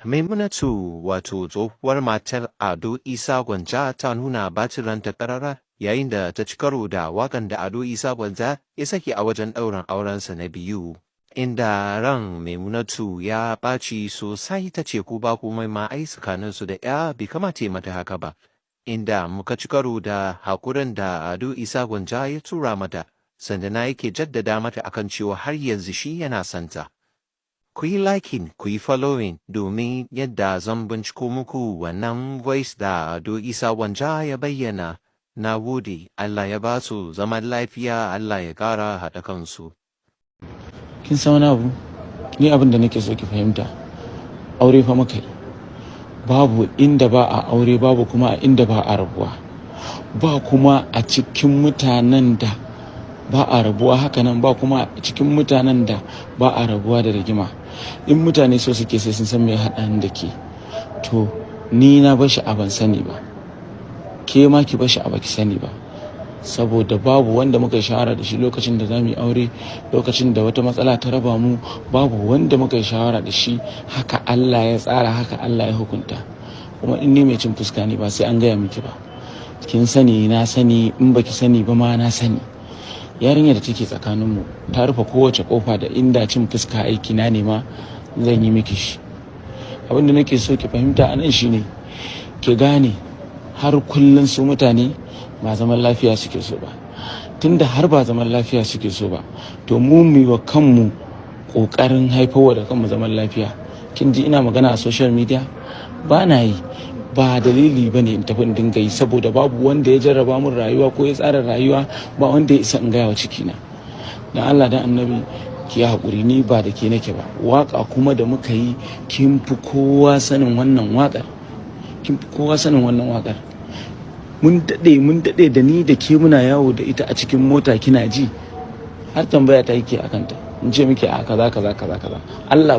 Maimunatu, wato tsohuwar matar Ado Isa Gwanja, ta nuna bacin ranta ƙarara yayin da ta ci karo da waƙan da Ado Isa Gwanja ya saki a wajen ɗaurin aurensa na biyu. Inda ran Maimunatu ya ɓaci sosai, ta ce ko ba komai ma ai tsakaninsu da ya bai kamata ya mata haka ba. Inda muka ci karo da haƙurin da Ado Isa Gwanja ya tura mata, sannan yake jaddada mata akan cewa har yanzu shi yana santa. Ku yi liking, ku yi following domin yadda zan binciko muku wannan voice da Ado Isa Gwanja ya bayyana. Na gode, Allah ya ba su zaman lafiya, Allah ya ƙara haɗa kansu. Kin san wani abu? Ni abin da nake so ki fahimta, aure fa muka yi. Babu inda ba a aure, babu kuma a inda ba a rabuwa. Ba kuma a cikin mutanen da ba a rabuwa haka nan, ba kuma a cikin mutanen da ba a rabuwa da rigima. In mutane so suke sai sun san me haɗa ni da ke, to ni na bashi a ban sani ba, ke ma ki bashi a baki sani ba, saboda babu wanda muka yi shawara da shi lokacin da za mu yi aure. Lokacin da wata matsala ta raba mu, babu wanda muka yi shawara da shi. Haka Allah ya tsara, haka Allah ya hukunta. Kuma in ni mai cin fuska ne, ba sai an gaya miki ba, kin sani, na sani. In baki sani ba ma, na sani. Yarinyar da take tsakaninmu ta rufe kowace kofa da inda cin fuska aiki na ne ma, zan yi miki shi. Abin da nake so ki fahimta a nan shine, ki gane har kullum su mutane ba zaman lafiya suke so ba. Tunda har ba zaman lafiya suke so ba, to mu mu wa kanmu kokarin haifarwa da kanmu zaman lafiya. Kin ji ina magana a social media, ba na yi ba dalili ba ne in tafi in dinga yi, saboda babu wanda ya jarraba min rayuwa ko ya tsara rayuwa, ba wanda ya isa in gaya wa cikina. Dan Allah dan Annabi ki yi haƙuri, ni ba da ke nake ba. Waka kuma da muka yi, kin fi kowa sanin wannan waƙar, kin fi kowa sanin wannan waƙar. Mun daɗe, mun daɗe da ni da ke muna yawo da ita a cikin mota, kina ji, har tambaya ta yake akan ta, in ce miki a kaza kaza kaza kaza. Allah.